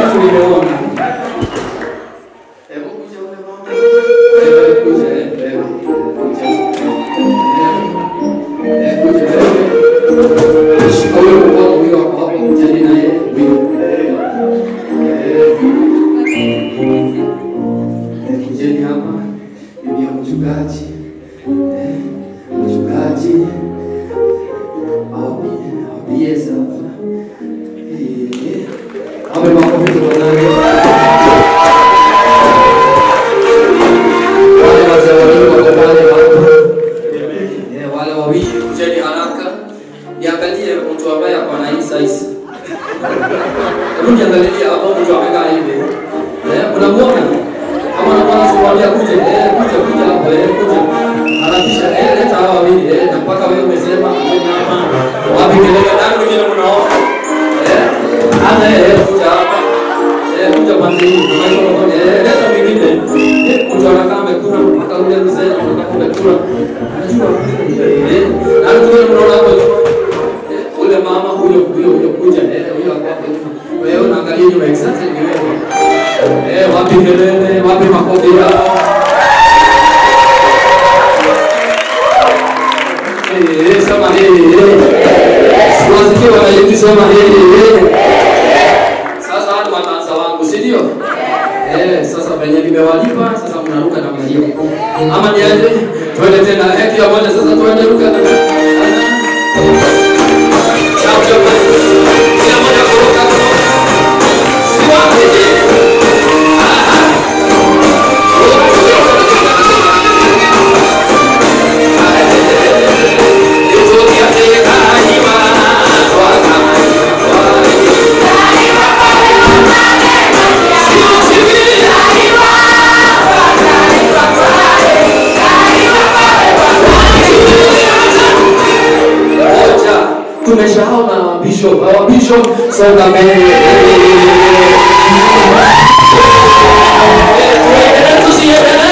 kitu nimeona. Hebu kuja ule mama. Kuja wewe. Kuja. Kuja wewe. Shika huyo mkono huyo hapo hapo, kujeni na yeye huyo. Kujeni hapa. Bibi ya mchungaji. Mchungaji. Awapieza hapa. Awe makofi kwa nani? Wale wazee wawili wako pale hapo. Wale wawili kujeni haraka. Niangalie mtu ambaye ako na hii size. Hebu niangalie hapo mtu amekaa hivi. Unamuona? Kama unamuona sikwambia kuje, kuja kuja hapo, kuja. Harakisha, leta hawa wawili, na mpaka wewe umesema wewe hapa. Wapi kelele nani wengine mnaona? Hata kuja hapa. Kuja pande hii. Leta mwingine. Mtu anakaa amekula mpaka ule mzee anakaa amekula. Anajua. Na mtu mnaona hapo ule mama huyo huyo huyo kuja, huyo hapo. Wewe unaangalia nyuma exactly ni wewe. Wapi kelele, wapi makofi yao? Sema Siwasikie wananchi sema Sasa hao matanza wangu, si ndio? Sasa venye nimewalipa, sasa mnaruka namna hiyo. Ama niaje? Twende tena kila mmoja sasa tuende ruka. Chao chao. Kila mmoja kuruka. Siwasikie. Tumeshaona bishop, our bishop songa mbele. Tuendelee tusiendelee?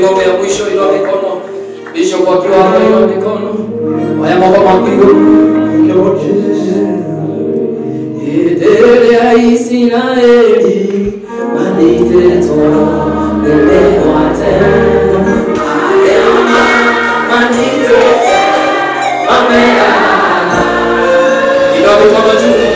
Ngome ya mwisho, inua mikono. Bishop akiwa hapa, inua mikono. Haya mambo mapigo. Thank you, Lord Jesus. Edele Israeli manite toa lele wate manite amena inua mikono juu.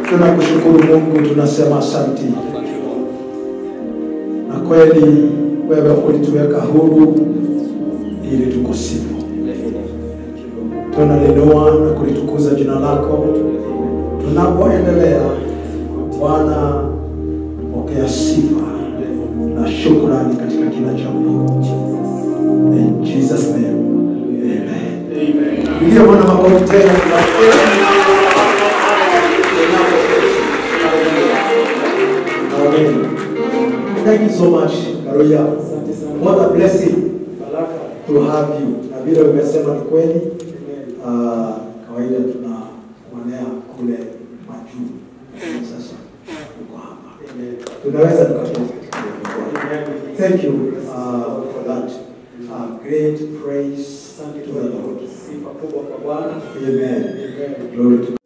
Tunakushukuru Mungu, tunasema asante. Na kweli wewe ulituweka huru ili tukusifu. Tunalinua na kulitukuza jina lako. Tunapoendelea, Bwana, pokea sifa na shukrani katika kila jambo. In Jesus name. Amen. Pigia Bwana makofi tena. Amen. Thank you so much, Karuya. What a blessing to have you. Na vile umesema ni kweli. Kawaida tunaonea kule majuu. Sasa uko hapa. Tunaweza tukatoka. Thank you for that. Great praise Asante to kwa the Lord. sifa kubwa kwa Bwana. Amen. Amen. Glory to